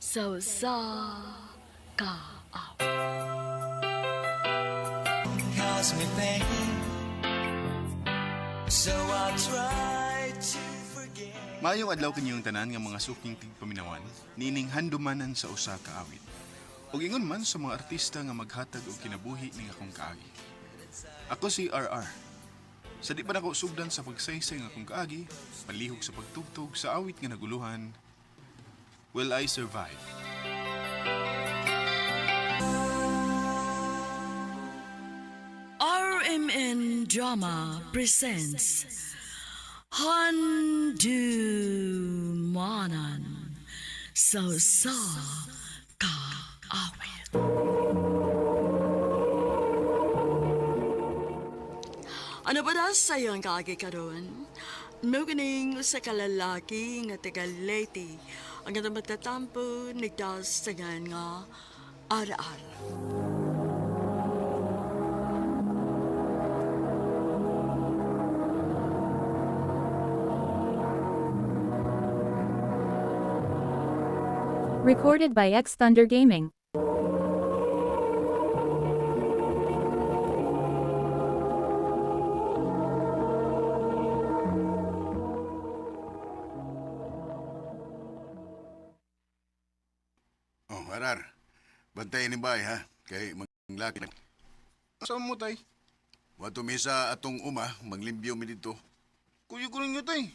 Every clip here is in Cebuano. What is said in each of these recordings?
Sa usa ka awit. Cause me pain. So I try to forget. Maayong adlaw kinyong tanan nga mga suking tigpaminawan, nining handumanan sa usa ka awit. Ug ingon man sa mga artista nga maghatag og kinabuhi ning akong kaagi. Ako si RR. Sa di pa nako sugdan sa pagsaysay ng akong kaagi, palihog sa pagtugtog sa awit nga naguluhan, Will I Survive? RMN Drama presents Handumanan sa usa ka awit. Ano ba na sa iyong kaagi karon? Mukining sa kalalaki nga taga Leyte ang atong matatampo nagdasangan nga ar-ar. Recorded by X Thunder Gaming. Oh, Arar. Bantayan ni bay ha. Kay manglaki na. Asa mo tay? Wato misa atong uma, manglimbyo mi dito. Kuyog ko ninyo tay.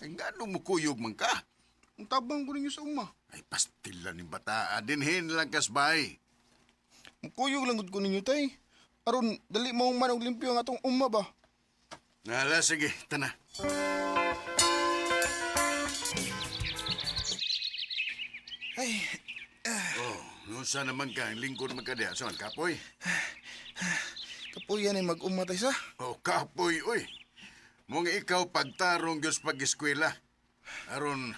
Ay ngano mo kuyog man ka? Ang tabang ko ninyo sa uma. Ay pastila ni bata. Dinhin lang kas bay. Mukuyog lang gud ko ninyo tay. Aron dali mo man og limpyo ang atong uma ba? Nala, sige, tana. Ay, Oh, nusa naman ka, ang lingkod man ka diha. Saan, kapoy? kapuyan ay mag-uma tay sa. Oh, kapoy, uy. Mong ikaw pagtarong Diyos pag-eskwela. Aron,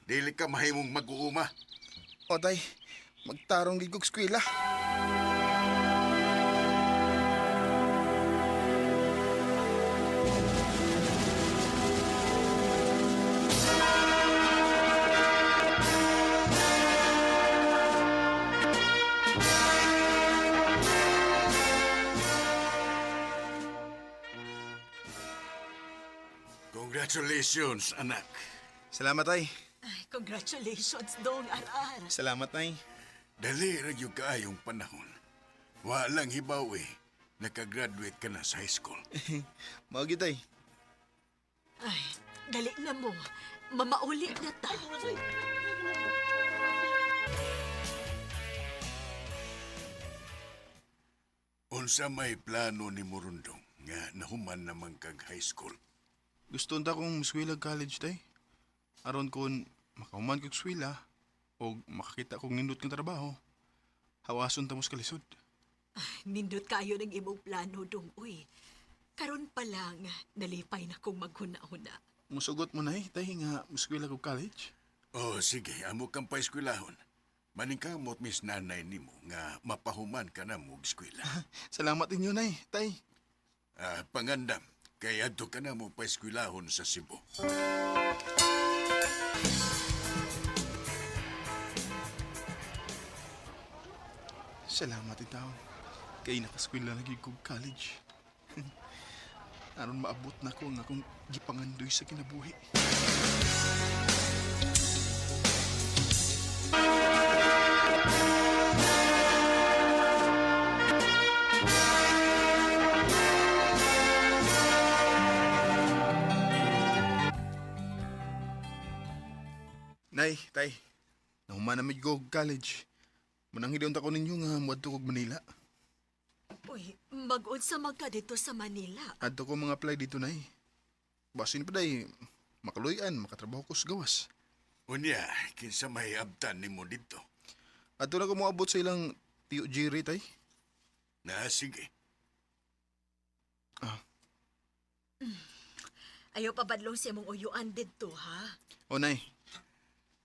dili ka mahimong mag-uuma. O tay, magtarong gid kog eskwela. Congratulations, anak. Salamat tay. Ay, congratulations, Dong Arar. Salamat nay. Dali ra gyud kaayong panahon. Walang hibaw eh. Nakagraduate ka na sa high school. Mao gyud tay. Ay, dali na mo. Mamauli na ta. Unsa may plano ni Murundong nga nahuman naman kag high school. Gusto unta kong eskwela college tay. Aron kon makahuman kog eskwela og makakita kog nindot nga trabaho. Hawason ta mo sa kalisod. Nindot kayo ng imong plano, Dong. Uy, karon pa lang, nalipay na kong maghuna-huna. Musugot mo nay tay nga eskwela kog college. Oh, sige, amo kang paeskwelahon. Maningkamot mis nanay nimo nga mapahuman ka na mo og eskwela. Salamat inyo nay, tay. Ah, pangandam, kay adto ka na mo paeskwelahon sa Cebu. Salamat itaw. Kay nakaskwela na gyud kog college. Aron maabot na ko ang akong gipangandoy sa kinabuhi. Nay, tay, nahuman na mi ko og college. Mananghid unta ko ninyo nga moadto kog Manila. Uy, mag-unsa man ka dito sa Manila. Adto ko mga apply dito nay. Basin pa day, makaluyan, makatrabaho ko sa gawas. Unya, kinsa may abtan nimo didto? Adto na ko moabot sa ilang tiyo Jerry tay. Na sige. Ayaw pabadlong sa imong uyuan didto, ha? O nay,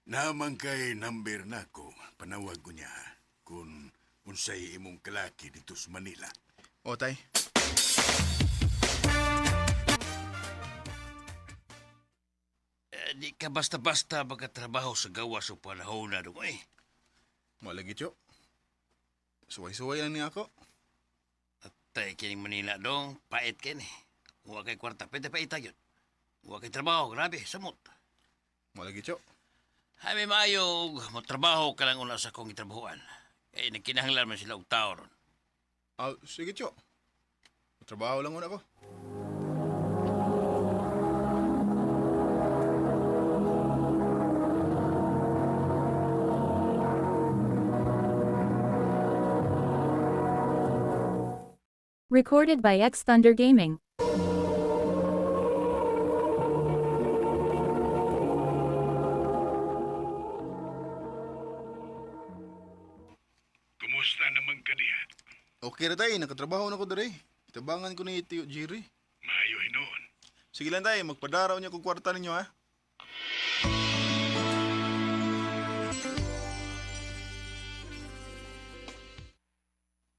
Naman kay number nako, panawag ko niya ha, kung unsay imong kalaki dito sa Manila. o tay. Di ka basta-basta magkatrabaho sa gawas o panahon na dong eh. Malagi, Tiyo. Suway-suway lang niya ako. Atay, kining Manila dong, pait kini. Wa kay kwarta, pwede pa itag yun. Wa kay trabaho, grabe, samot. Malagi, Tiyo. Ay, may maayo, mo trabaho ka lang una sa akong itrabahoan. Eh, nagkinahanglan man sila og tao ron. Ah, sige, Tiyo. Trabaho lang muna ako. Recorded by X Thunder Gaming. Kumusta naman ka diha? Okay ra tay, nakatrabaho na ko dere. Itabangan ko ni Tiyo Jerry. Maayo hinuon. Sige lang tay, magpadaraw niya kong kwarta ninyo ha.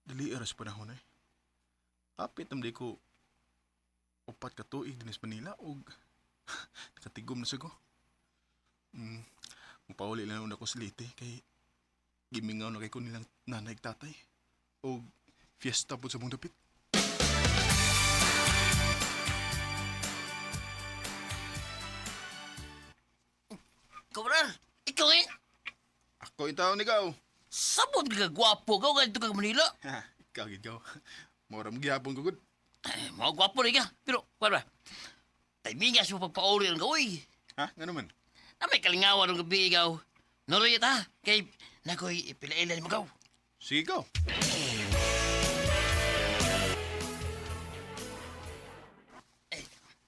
Dali aras panahon eh. Apit naman di ko upat ka tuig dinis Manila og nakatigom na sa ko. Mm, mupauli lang una ko sa Leyte kay gimingaw na kay ko nilang nanay ug tatay. Og fiesta po sa mong dapit. Kabral, ikaw eh, Ako yung taon ikaw. sabot ka gwapo ka, ganito ka Manila. Ha, ikaw gid ikaw. Mora mo gihapon ko gud. Eh, mga gwapo rin ka, pero, kuwan ba? Timingas mo pagpauli ang gawin. Ha, ngano man? Na may kalingawan ng gabi ikaw. Nuroy ta, kay nakoy ipilailan mo gaw. Sige ikaw.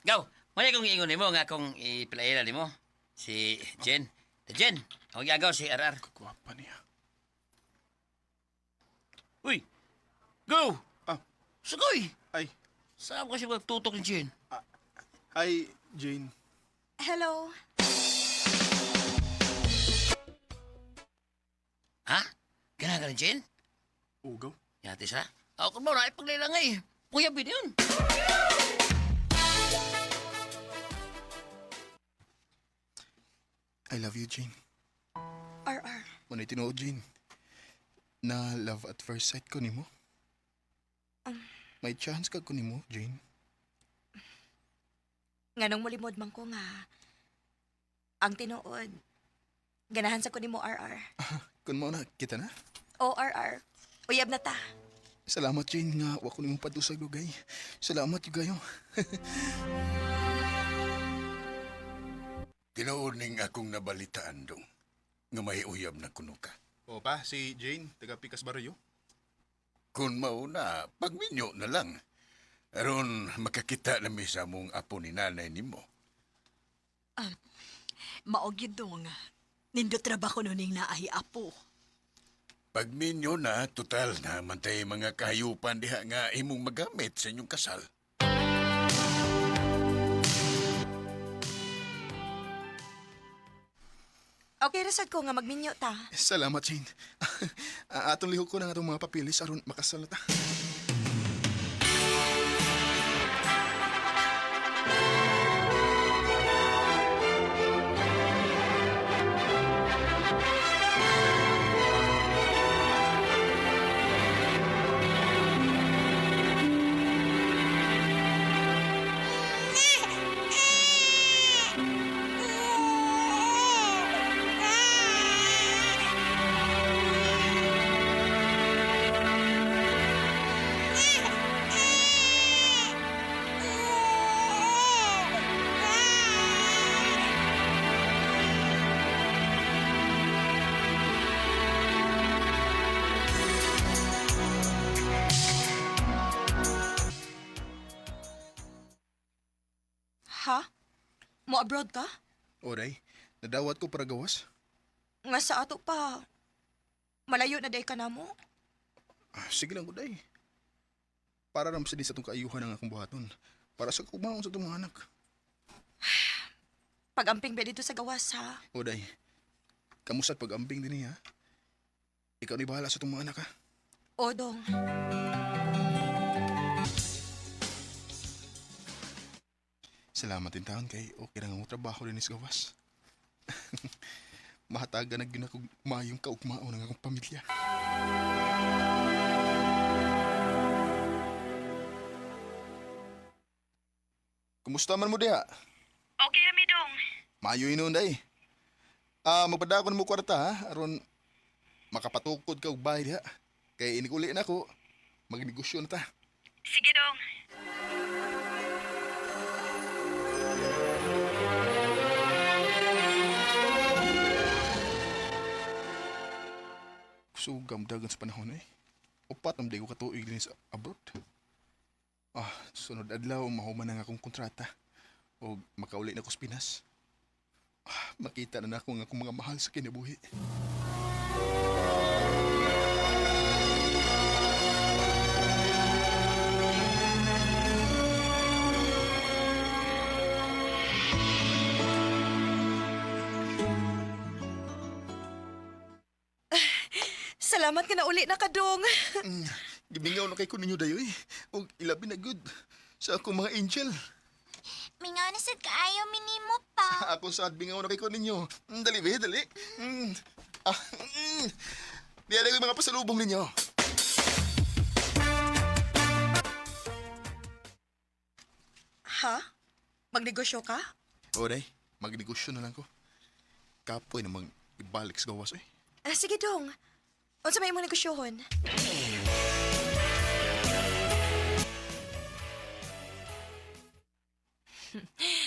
Gaw, may akong ingon nimo nga akong ipilailan nimo. Si Jen. Jen, ang gagaw si RR. Kagwapa niya. Uy, go! Ah. Sugoy! Ay, Saan kasi magtutok ni Jen? ay Jane. Hello. Ha? Gana ka ni Jen? Ugaw. Yati sa? Ako mo na ipaglilangay. Kuya bin yun. I love you, Jane. RR. Manay tinuod, Jane. Na love at first sight ko nimo. May chance ka ko nimo, Jane. Nganong mulimod man ko nga. Ang tinuod. Ganahan sa ko nimo RR. Kun mao na kita na. O RR. Uyab na ta. Salamat, Jane, nga wa ko nimo padusag dugay. Salamat gyud kayo. Tinuod ning akong nabalitaan dong nga may uyab na kuno ka. O pa, si Jane, taga Picas Barrio. Kung mauna, pagminyo na lang. Aron makakita na mi sa mong apo ni nanay nimo. Mao gyud dong. Nindot ra ba kuno ning naay apo? Pagminyo na, total na mantay mga kahayupan diha nga imong magamit sa inyong kasal. Okay ra sad ko nga magminyo ta. Salamat, Jane. Atong lihok ko na nga atong mga papilis aron makasal na ta. Ha? Mo abroad ka? Oray, nadawat ko para gawas. Nga sa ato pa. Malayo na day ka namo. Ah, sige lang, guday. Para ram sa di sa itong kaayuhan ang akong buhaton. Para sa kumaon sa itong mga anak. Pag-amping ba dito sa gawas ha? Oday, kamusta't pag-ambing din niya? Ikaw ni bahala sa itong mga anak, ha? O dong. Salamat din taon kay okay ra nga mo trabaho din sa gawas. Mahatagan na gyud ako maayong kaugmaon ng akong pamilya. Kumusta man mo diha? Okay rami dong. Maayo inon day. Ah, magpadakon mo kwarta ha aron makapatukod ka og bahay diha. Kay inig-uli na ko, magnegosyo na ta. Sige dong. Kusog dagan sa panahon eh. Upat ang di ko katuig din sa abroad. Ah, sunod adlaw mahuman ang akong kontrata. O makauli na ko sa Pinas. Ah, makita na nako ang akong mga mahal sa kinabuhi. Salamat ka na uli na kadong. Gimingaw na kay ko ninyo dayo eh. Og ilabi na good sa akong mga angel. Mingaw na sad kaayo minimo pa. Ako sa bingaw na kay ko ninyo. Dali be, dali. Ah. Diyan na ko yung mga pasalubong ninyo. Ha? Magnegosyo ka? O day, magnegosyo na lang ko. Kapoy namang ibalik sa gawas eh. Ah, sige dong. Unsa may imong negosyohon?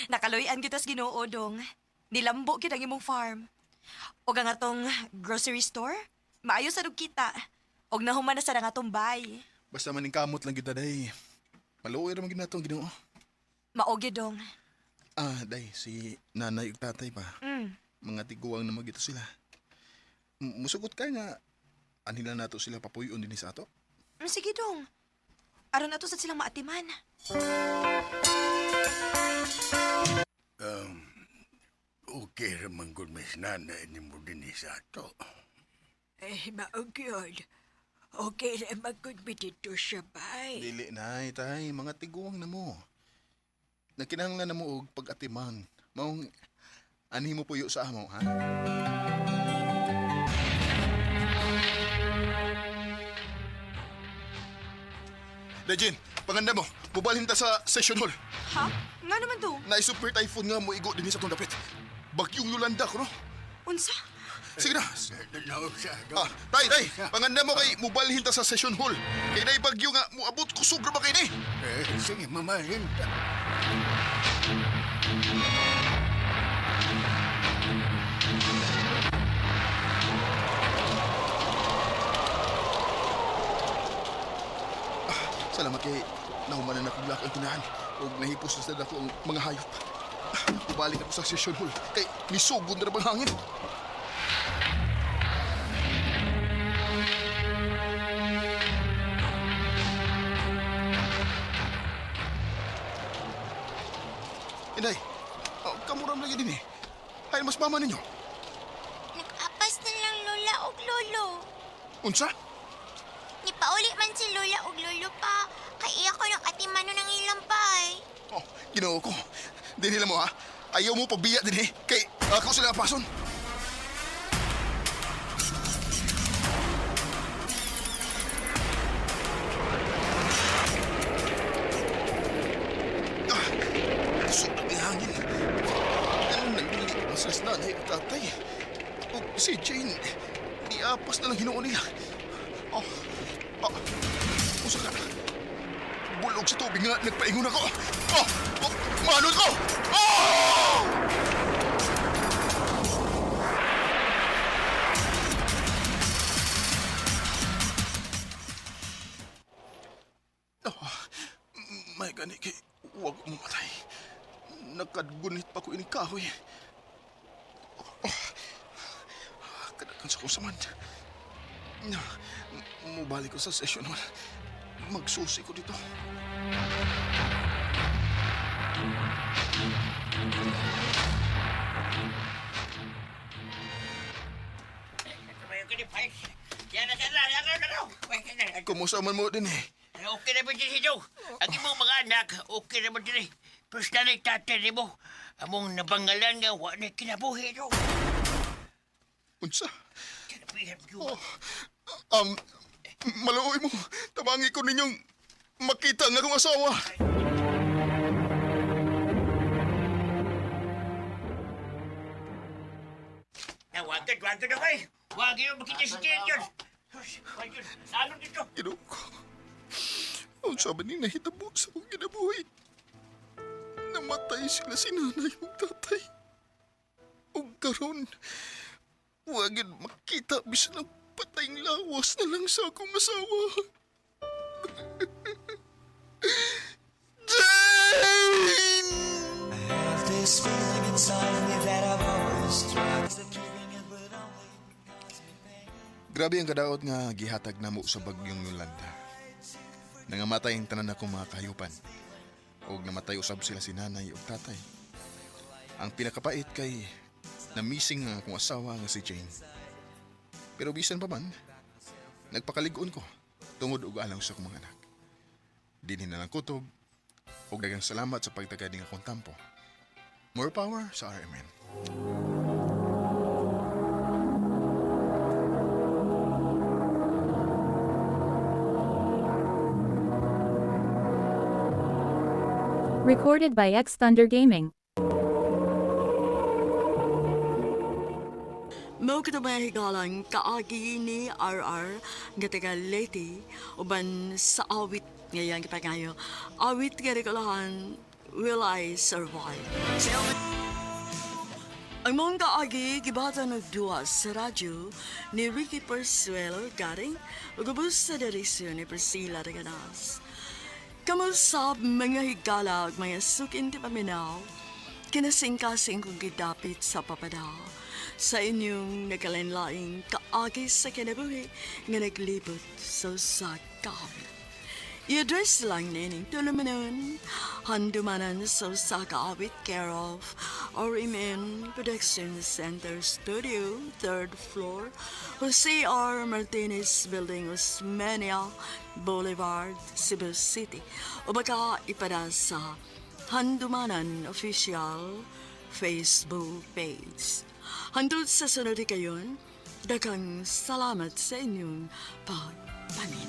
Nakaloy-an kita sa Ginoo dong. Nilambo gyud ang imong farm. Og ang atong grocery store, maayo sa kita. Og nahuman na sa ang atong bay. Basta maning kamot lang kita day. Maluoy ra man gyud nato ang Ginoo. Mao gyud dong. Ah, day si nanay ug tatay pa. Mga tiguang na magito sila. Musugot ka nga anila nato sila papuyon dinhi sa ato. Sige dong. Aron ato sad silang maatiman. Um, okay raman gud mis nanay ni mo din sa ato. Eh, maog yun. Okay ra magud mi dito sa bay. Dili nay tay, mga tiguang na mo. Nagkinahanglan na mo og pag-atiman. Maong anhi mo puyo sa amo, ha? Dajin, panganda mo. Bubalhin ta sa session hall. Ha? Nga naman to? Na super typhoon nga mo igo dinhi sa tong dapit. Bagyong Yolanda ko, no? Unsa? Sige na. Nausa, Ah, tay, tay, panganda mo kay mubalhin ta sa session hall. Kay nay bagyo nga muabot ko sobra ba kay ni? Eh, sige, mamahalin ta. Salamat kay nahumanan na kong ang tinahan ug nahipos na sad ako ang mga hayop. Ubalik ako sa session hall kay nisugod na bang hangin. Inday, oh, kamuram lagi din eh. Ay, mas mama ninyo. Nag-apas na lang lola og lolo. Unsa? Nipauli man si lola og lolo pa. Kay iya ko ng atimano ng ilang bay. Oh, ginoo ko. Di nila mo ha. Ayaw mo pagbiya din eh. Kay ako sila apason. Ah, sobrang hangin. Ano nang dili mas las nanay at tatay. O si Jane, di apas na lang hinuon niya. Oh, oh, usa ka. Bulog sa tubig nga, nagpaingon ako. Oh, oh, manod ko! Oh! Oh, may gani kay wag mo matay. Nakadgunit pa ko ining kahoy. Oh, kadagan sa kong saman. Mubalik ko sa session hall. Magsusi ko dito. Kumusta man mo din eh? Okay na ba din si Joe? Ang imong mga anak, okay na ba din eh? Pero sa nanay tatay ni mo, among nabangalan nga wa na kinabuhi dong. Unsa? Kinabihan yun. Oh, maluoy mo. Tabangi ko ninyong makita nga akong asawa. Na, wagad, wagad ako eh. Wag yun, makita si Jane yun. Wag yun, lalo dito. Ginoo ko. Unsa ba ni nahitabo sa akong kinabuhi? Namatay sila si nanay ug tatay. Ug karon, wa gyud makita bisan ang patayng lawas na lang sa akong asawa. Jane! I have this feeling inside me that I've always tried to keeping it, but only cause me pain. Grabe ang kadaot nga gihatag namo sa bagyong Yolanda. Nangamatay ang tanan akong mga kahayupan. Og namatay usab sila si nanay ug tatay. Ang pinakapait kay na-missing ang akong asawa nga si Jane. Pero bisan pa man, nagpakalig-on ko tungod og alang sa akong mga anak. Dinhi na lang kutob ug daghang salamat sa pagtagad ning akong tampo. More power sa RMN. Recorded by X Thunder Gaming. Mao kato mga higalang kaagi ni RR nga taga Leyte uban sa awit ngayon kipangayo. Awit nga rekolahan, Will I Survive? Ang mga kaagi gibata ng duwa sa radyo ni Ricky Persuelo Garing ug ubos sa direksyon ni Priscilla Reganas. Kamusab mga higala ug mga sukin ti paminaw, kinasingkasing kong gidapit sa papada sa inyong nagkalain-laing kaagi sa kinabuhi nga naglibot sa usa ka awit. I-address lang nining tulumanon, handumanan sa usa ka awit care of RMN Production Center Studio, third floor, Jose R. Martinez Building, Osmeña Boulevard, Cebu City. O baka ipada sa Handumanan Official Facebook page. Hantod sa sunod kayon, daghang salamat sa inyong pagpaminaw.